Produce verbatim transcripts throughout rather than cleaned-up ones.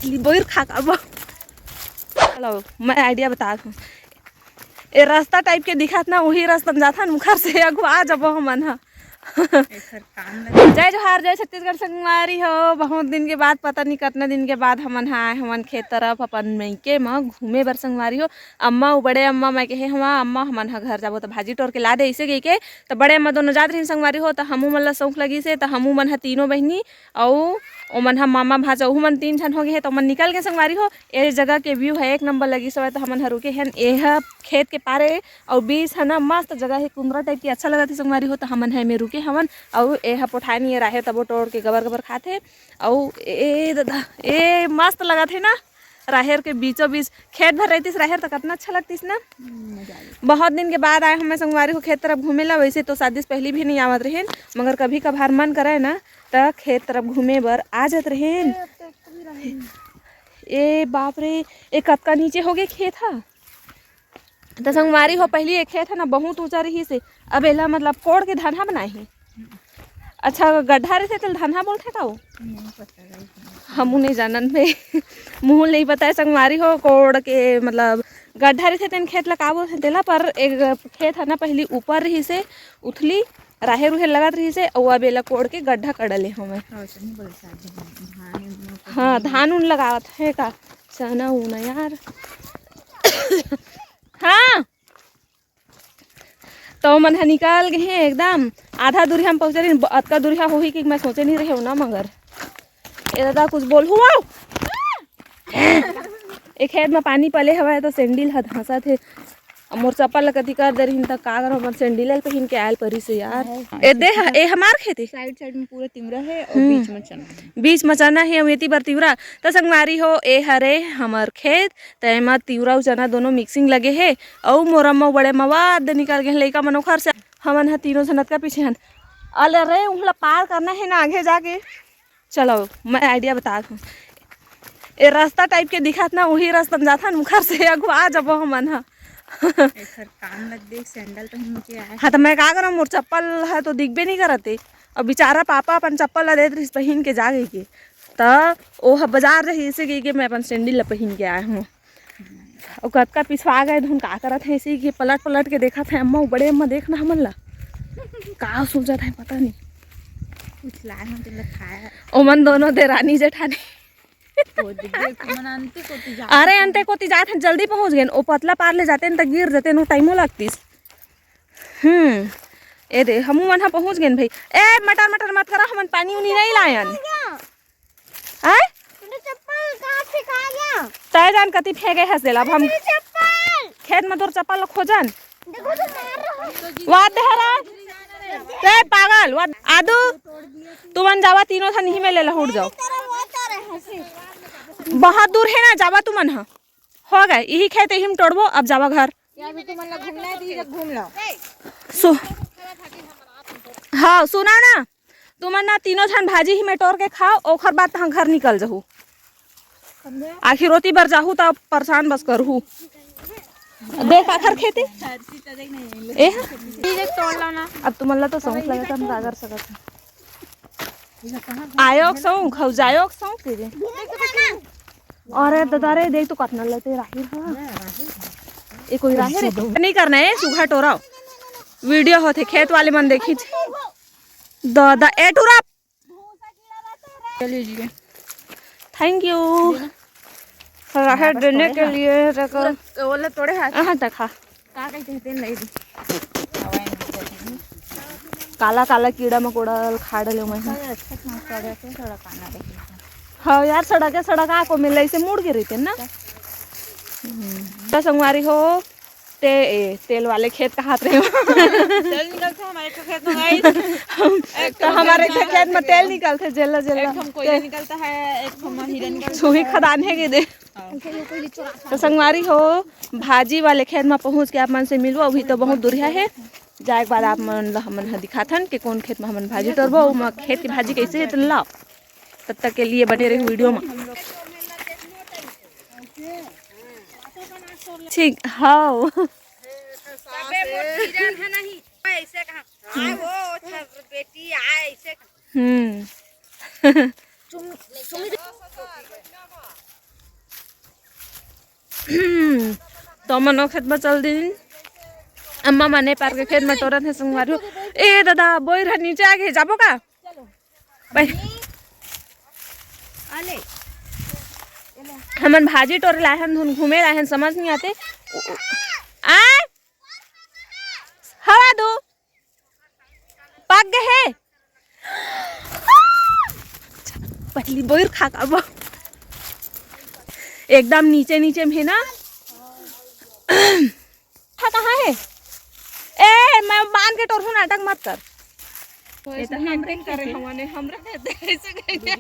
बोइर खा खाबो। चलो, मैं आइडिया बतात हूँ। ए रास्ता टाइप के दिखत ना, वही रास्ता में जाथन, उखर से अगुआ जबो हमन ह। एखर काम लगे। जय जोहार, जय छत्तीसगढ़ संगवारी हो। बहुत दिन के बाद, पता नहीं कितना दिन के बाद हमन ह आए हमन खेत तरफ अपन मइके म घूमे बर संगवारी हो। अम्मा, उ बड़े अम्मा मैं कहे हवा, "अम्मा, हमन ह घर जाबो त भाजी टोर के ला दे," अइसे कहिके। त बड़े अम्मा दोनों जात रहिन संगवारी हो, त हमू मन ला शौक लगिस हे, त हमू मन ह तीनों बहिनी अउ ओमन ह मामा भांचा, ओहू मन तीन झन हो गे हे, त ओमन निकल गे संगवारी हो। ए जगह के व्यू ह एक नंबर लगिस हवय, त हमन ह रुके हन। ए ह खेत के पारे अउ बीच ह ना मस्त जगह हे, कुंदरा टाइप के अच्छा लगत हे संगवारी हो, त हमन ह एमे रुके हवन। अउ ए ह पोठानी ए राहेर तबो टोर के गबर गबर खात हे। अउ ए ददा, ए मस्त लगत हे ना, राहेर के बीचों बीच खेत भर रहतिस राहेर त कतना अच्छा लगतिस ना। हम्म, मजा आ गया। बहुत दिन के बाद आए हमें संगवारी हो खेत तरफ घूमे ला। वैसे तो शादी से पहले भी नहीं आवत रहेन, मगर कभी कभार मन करे ना त खेत तरफ घूमे बर आ जात रहेन। ए बाप रे, ए कतका नीचे हो गे खेत ह। त संगवारी हो, पहली एक खेत ह ना बहुत ऊंचा रहिस हे, अब एला मतलब कोड़ के धनहा बनाए हे। अच्छा, गड्ढा रहिथे तेल धनहा बोलथे का वो? नहीं पता भाई। हमू नहीं जानन बे। मुँह नहीं पता है संगवारी हो, कोड़ के मतलब गड्ढा रहिथे तेन खेत ला का बोलथे तेला, पर एक खेत ह ना पहली ऊपर रहिस हे, उथली राहेर उहेर लगत रहिस हे, अउ अब एला कोड़ के गड्ढा कर डले हमें। हाँ, वैसे नहीं बोले शायद धान, धान उन हाँ, लोग धान उन लगावत हे का? चना उना यार। हाँ, तो मन ह निकल गे हे एकदम आधा दूरिहा म पहुँचे रहिन। ब-, अतका दूरिहा होही कि मैं सोचे नहीं रहे ना, मगर ए दादा कुछ बोल हुआ। ए खेत म पानी पले हवय तो सैंडल ह धंसत हे। अब मोर चप्पल ल कति कर दे रहिन त का करव, अपन सैंडल ल पहिन के आयल परिस यार। हाँ। ए दे ह-, ए हमार खेत हे। साइड साइड में पूरा तिवरा है और हम्म। बीच में चना है। बीच में चना है, अउ एती बर तिवरा। त संगवारी हो, ए हरे हमर खेत, त एमा तिवरा अउ चना दोनों मिक्सिंग लगे हे। अउ मोर अम्मा बड़े मवाद निकल गे हे, लइका मन ओखर से हमन ह तीनों झन अतका पीछे हन। अले रे, उहला पार करना है ना आगे जाके। चलो, मैं आइडिया बतात हूँ। ए रास्ता टाइप के दिखत ना, वही रास्ता में जाथन, उखर से अगुआ जबो हमन ह। एखर काम लग दे, सैंडल पहिन के आए। हाँ, त मैं का करम, मोर चप्पल ह तो दिखबे नहीं करत हे। अब बेचारा पापा अपन चप्पल ला देत रहिस पहिन के जा गई के, त ओ ह बाजार रही, इसे गई के मैं अपन सैंडल ला पहिन के आए हूँ। अउ कतका पिछवा गए धुन का करत हे, इसी के पलट पलट के देखत हे। अम्मा, बड़े अम्मा, देख ना हमन ला। का सोचत हे, पता नहीं। कुछ लाए हम तेला खाया। ओमन दोनों देरानी जेठानी। ओ दीदी, तुमन अंते कोती जात अरे, हो। अंते कोती जात हन, जल्दी पहुंच गेन। ओ पतला पार ले जाते न, त गिर जाते न, टाइमो लगतीस। हम्म, ए दे, हमू मन ह पहुंच गेन भाई। ए, मटर मटर मत करा, हमन पानी उनी नहीं लायन। आय? तूने चप्पल कहाँ फेंका गया? तय जान कति फेंके हस देला। अब हम मेरी चप्पल! खेत में तोर चप्पल ल खोजन। देखो तो मार रहा हूँ। वाद दे हरा। ए पागल, वाद आदू। तुमन जावा तीनों झन इही में ले ला, उठ जाओ। तेरा वो तो रहे हंसी। बहुत दूर है ना, जावा तुमन ह। हो गए, इही खेत इही में टोड़बो, अब जावा घर। यार, तुमन ला घूमना है, तो घूम लो। सु-, हाँ, सुना ना, तुमन ना तीनों झन भाजी ही में टोर के खाओ, ओखर बाद तहाँ घर निकल जहू। आखिर रोटी बर जाहू त परेशान बस करहू। देख आखर खेती। ए, ठीक है, तोड़ लो ना। अब तुमन ला तो सौंफ लगे त हम का कर सकत हन। आयो सौंफ, खौ जायो सौंफ तेरे। अरे दादा रे, देख तो कतना लते राहिर हा। ए कोई राहिर है? नहीं करना है, सुघा टोरा। वीडियो होथे, खेत वाले मन देखी। दादा, ए टूरा। चलिए जी। Thank you। राहर देने के लिए रखो। पूरा ओला तोड़े हाथ। अहाँ तक खा। का कही कहते हैं, नहीं दी। काला काला कीड़ा मकोड़ा खा डले मैं। अच्छा, अच्छा, सड़क है, सड़क आना देखिए। हाँ यार, सड़क है, सड़क आ को मिल इसे मुड़ के रहते ना। हम्म। तो संगवारी हो, ते, ए, तेल वाले खेत का हाथ रहे। तेल निकलता है हमारे एक खेत में, guys। हम, एक तो ठो हमारे एक खेत में तेल निकलता है, जेला, जेला। एक ठो कोयला निकलता है, एक ठो हीरा निकलता है। सुही खदान है कि दे। हाँ। तो संगवारी हो, भाजी वाले खेत में पहुंच के आप मन से मिलबो, अभी तो बहुत दूरिहा है। जाए के बाद आप मन ला हमन ह दिखाथन कि कौन खेत में हमन भाजी टोरबो, ओमा खेत की भाजी कैसे है, तेन लाओ। तब तक के लिए बने रही वीडियो में। ठीक, हाँ। सबे मोर किरण है नहीं, ऐसे कहा, आए वो, अच्छा, बेटी, आए, ऐसे कहा। हम्म। तुम, तुम इधर, तो हमन ओ खेत में चल दिन। अम्मा मने पार के खेत में टोरत हे संगवारी हो। ए दादा, बोइर ह नीचे आ गे, जाबो का? भाई, हमन भाजी टोरे लाए हन, धुन घूमे लाए हन, समझ नहीं आते। आ, हवा दो। पक गए हे। पहली बोइर खा का बा। एकदम नीचे नीचे में हे ना। था कहाँ हे? ए, मैं बांध के टोरहूँ, नाटक मत कर। तो ये तो ऐसे हमरे acting करे खेते। हमाने, हमरे खेते ऐसे करेंगे।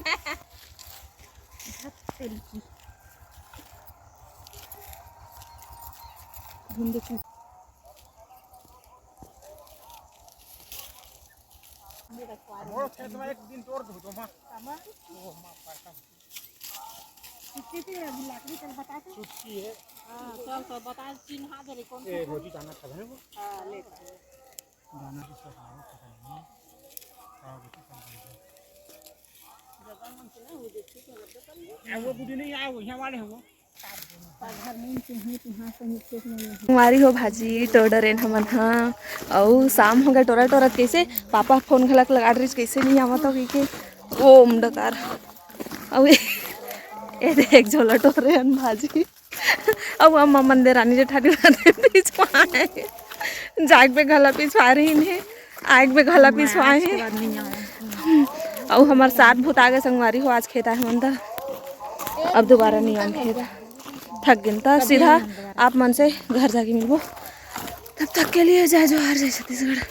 हमरो खेत में एक दिन टोर दो, तो माँ। ओ, माँ, पासा। कितने की लकड़ी चल बता तो। सुस्ती है। हाँ, चल तो बता, चिन्हा दे रे, कौन ए, सा? भौजी जाना था ना वो। हाँ, ले। गाना भी सब आया था ना। हाँ, वो तो सब आया। जगह मन से ना, वो देखिए, तो लड्डू कर लो। ए, वो बूढ़ी नहीं आए, वो यहाँ वाले हैं वो। हमारी हो भाजी टोर डरेन हमन हा, अउ शाम हो गए टोरा टोरत। कैसे पापा फोन घलक लगा डरिस, कैसे नहीं आवत हो कहिके। ओम डकार। अउ ए, ए देख झोला टोरे हन भाजी। अउ अम्मा मंदिर रानी जेठानी वाले पिछवाए। जाग पे घला पिछवा रही ने, आग पे घला पिछवाए। अउ हमार साथ भूत आगे संगवारी हो, आज खेत आए हमन ता। अब दोबारा नहीं आन खेत। थक गिन ता सीधा आप मन से घर जाके मिलबो। तब तक के लिए जय जोहार, जय छत्तीसगढ़।